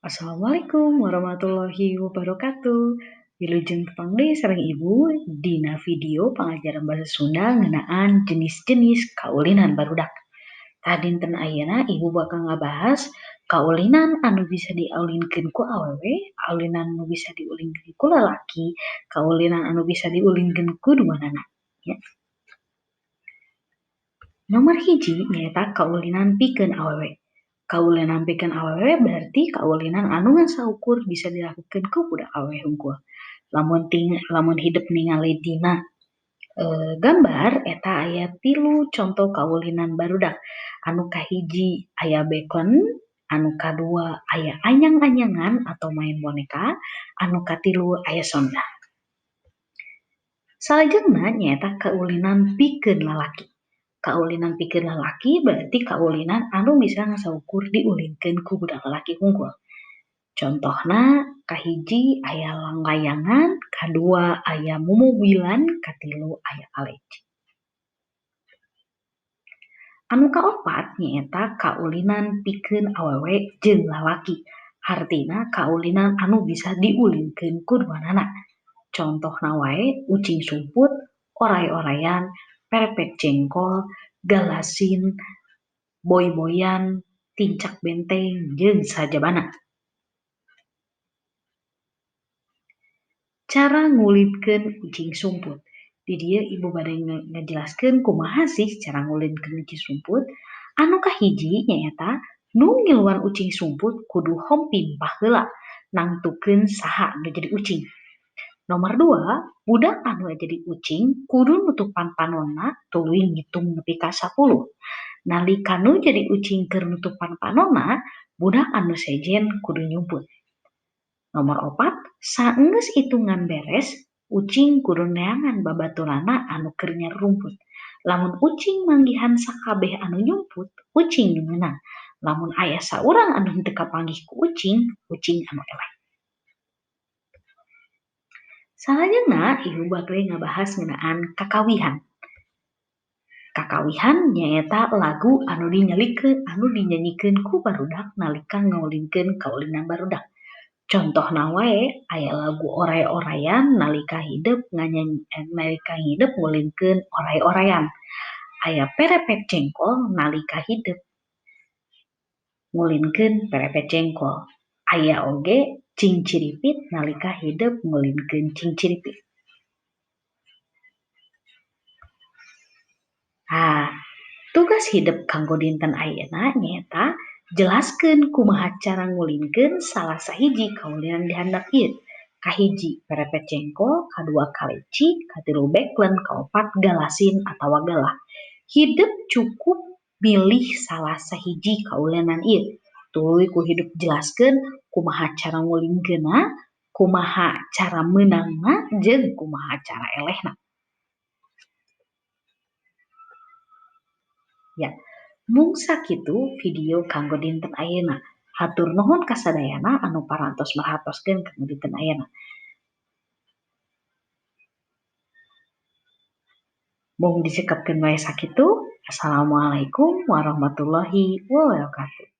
Assalamualaikum warahmatullahi wabarakatuh. Wilujeng tepang deui sareng Ibu dina video pangajaran bahasa Sunda ngeunaan jenis-jenis kaulinan barudak. Tah dinten ayeuna Ibu bakal ngabahas kaulinan anu bisa diulinkeun ku awewe, kaulinan anu bisa diulinkeun ku lalaki, kaulinan anu bisa diulinkeun ku duanana. Ya. Nomor hiji nyaeta kaulinan pikeun awewe. Kaulinan pikeun awewe berarti kaulinan anu ngan saukur bisa dilakukeun ku budak awewe hungkul. Lamun hidep ningali dina gambar eta aya 3 contoh kaulinan barudak. Anu kahiji aya bacon, anu kadua aya anyang-anyangan atau main boneka, anu katilu aya sonda. Salajengna nyaeta kaulinan pikeun lalaki. Kaulinan pikeun lalaki berarti kaulinan anu bisa ngasaukur diulinkeun ku budak lalaki hungkul. Contohna kahiji aya langlayangan, kadua aya momobilan, katilu aya kaleci. Anu kaopat nyaeta kaulinan pikeun awewe jeung lalaki. Hartina kaulinan anu bisa diulinkeun ku duanana. Contohna wae ucing sumput, oray-orayan, perepet jengkol, galasin, boy-boyan, tincak benteng, jeung sajabana. Cara ngulinkeun ucing sumput. Di dieu Ibu bade ngajelaskeun kumaha sih cara ngulinkeun ucing sumput. Anu kahiji nyaeta nu ngiluan ucing sumput kudu hompimpa heula nangtukeun saha nu jadi ucing. Nomor 2, budak anu jadi ucing kudu nutupan panonna tuluy ngitung nepi ka 10. Nalika nu jadi ucing keur nutupan panonna, budak anu sejen kudu nyumput. Nomor 4, saenggeus itungan beres, ucing kudu neangan babaturanna anu keur nyarumput. Lamun ucing manggihan sakabeh anu nyumput, ucing nu meunang. Lamun aya saurang anu henteu kapanggih ku ucing, ucing anu eleh. Salajengna Ibu bakal ngabahas ngeunaan kakawihan. Kakawihan nyaeta lagu anu dinyanyikeun ku barudak nalika ngaulinkeun kaulinan barudak. Contohna wae aya lagu oray-orayan nalika hidep ngulinkeun oray-orayan. Aya perepet jengkol nalika hidep ngulinkeun perepet jengkol. Aya oge cingciripit nalika hidep ngulinkeun cingciripit. Nah, tugas hidep kanggo dinten ayeuna nyaeta jelaskeun kumaha cara ngulinkeun salah sahiji kaulinan di handap ieu. Kahiji perepet jengkol, kadua kaleci, katilu beklen, kaopat galasin atawa galah. Hidep cukup milih salah sahiji kaulinan ieu. Tuluy ku hidup jelaskeun kumaha cara ngulinkeunna, kumaha cara meunangna, jeung kumaha cara elehna. Ya, mung sakitu video kanggo dinten ayeuna. Hatur nuhun kasadayana anu parantos merhatoskeun kanggo dinten ayeuna. Mung dicekapkeun wae sakitu. Assalamualaikum warahmatullahi wabarakatuh.